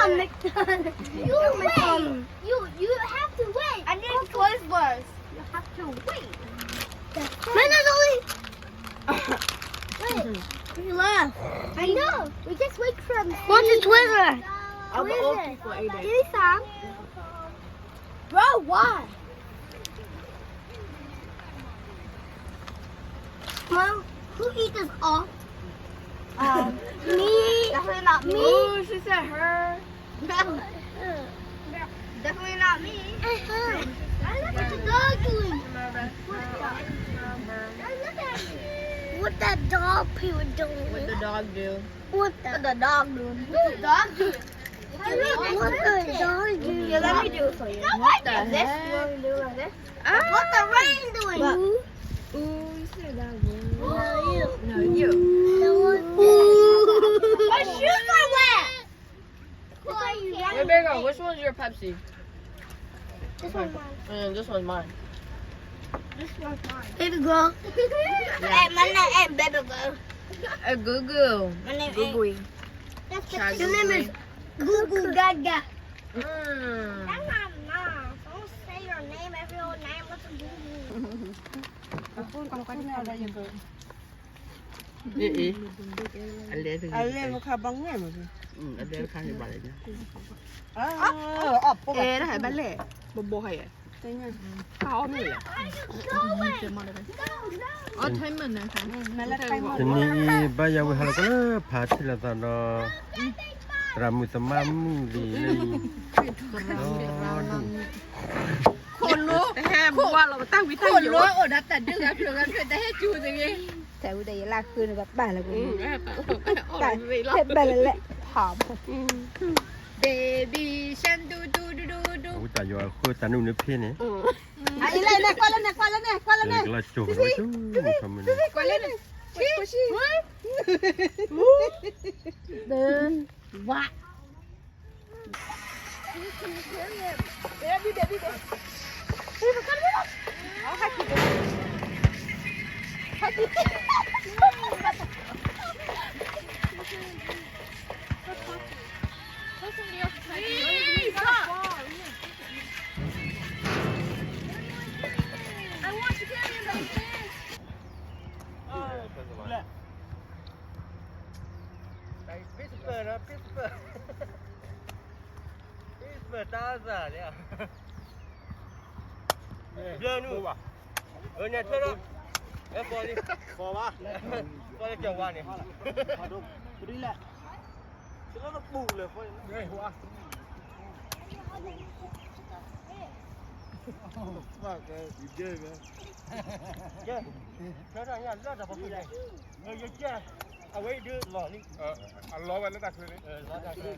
You wait. You, you have to wait. I need Twizzlers. You have to wait. That's Minnesota. Wait. You left. I know. We just wait for him. What's a Twizzler? All the old people ate it. Give me some. Bro, why? Mom, who eat this all? Um, me. Definitely not me. Ooh, she said her. Definitely not me. Uh-huh. What the dog doing? Look at me. What that dog people doing? What the dog do? What the, what the dog doing? What the dog doing? What the dog doing? Yeah, let me do it for you. What the heck? You want me to do it like this? Ah. What the rain doing? Ooh, you said that word. No, you. No, you. Ooh. My shoes are wet. Rebecca, which one's your Pepsi? This one's mine. Mm, this one's mine. This one's mine. Baby girl. Yeah. Hey, my name ain't baby girl. A goo goo. My name ain't. Goo goo. That's Pepsi. Your name is Goo Goo Gaga. Mm. That's not mine. Don't say your name every old name. What's a goo goo? အလဲတခါဘၣ်ငဲၢ်မး, အလဲတခါန့ၣ်ဘၣ်လဲၣ်, အဲ တဟဲဘၣ်လဲၣ်, ဘိဘိဟဲယဲ, တညါ, တၢ်အီၣ်မ့ၢ်လဲၣ်, အီၣ်ထဲမုၢ်နၤခါ, တနံၤအံၤ ဘၣ်ယၤဝဲဟးလီၤကလၢဖးထံလီၤသးဒီး သရၣ်မုၣ်သမါမုၣ်လံၤလၢအံၤ, ဒီးဒူၣ် ခိၣ်လိ, တဟဲဘှါလီၤ တၢ်ဝံတၢ်ယိာ်, ခိၣ်လိအိၣ်ဒီးတၢ်ဒုၣ်ဂၤဖျိးဂၤဖျိး တဟဲကၠူတဂ့ၤ, တၢ်ဝံတၢ်ယိာ်လၢဃုန့ၣ် ပပာ်လၢပ, တၢ်ဟဲဘၣ်လၢလၢ, ဟး, baby shark ဒူဒူဒူဒူဒူ, အဝဲတၢ်ယိာ်အဃုတၢ်နုၢ်နုၢ်ဖဲန့ၣ်, အံၤလဲၣ်န့ၣ် ကွၢ်လၢန့ၣ် ကွၢ်လၢန့ၣ် ကွၢ်လၢန့ၣ်, ကလၢကၠိၤဝဲ, ကွၢ်လၢန့ၣ်, ဝါ Baby, baby, baby. Baby, come here. I'll hug you, baby. Hug you. Please, stop. I want to carry him, baby. Pittsburgh, no, Pittsburgh. Pittsburgh, thousand, yeah. Blue, no. Ờ, nè, thôi đó. Ê, coi đi. Coi ba. Coi cho chồng qua nè. Coi đi lẹ. Chứ nó, nó bự lắm, coi. Ê, hua. Fuck, man. You gay, man. Kìa, nó ra nhà lót ra bọc này. Ờ, kìa, kìa. À, quên, đưa lọ đi. Ờ, à, lọ vào nó đặt lên đi. Ờ, lọ đặt lên.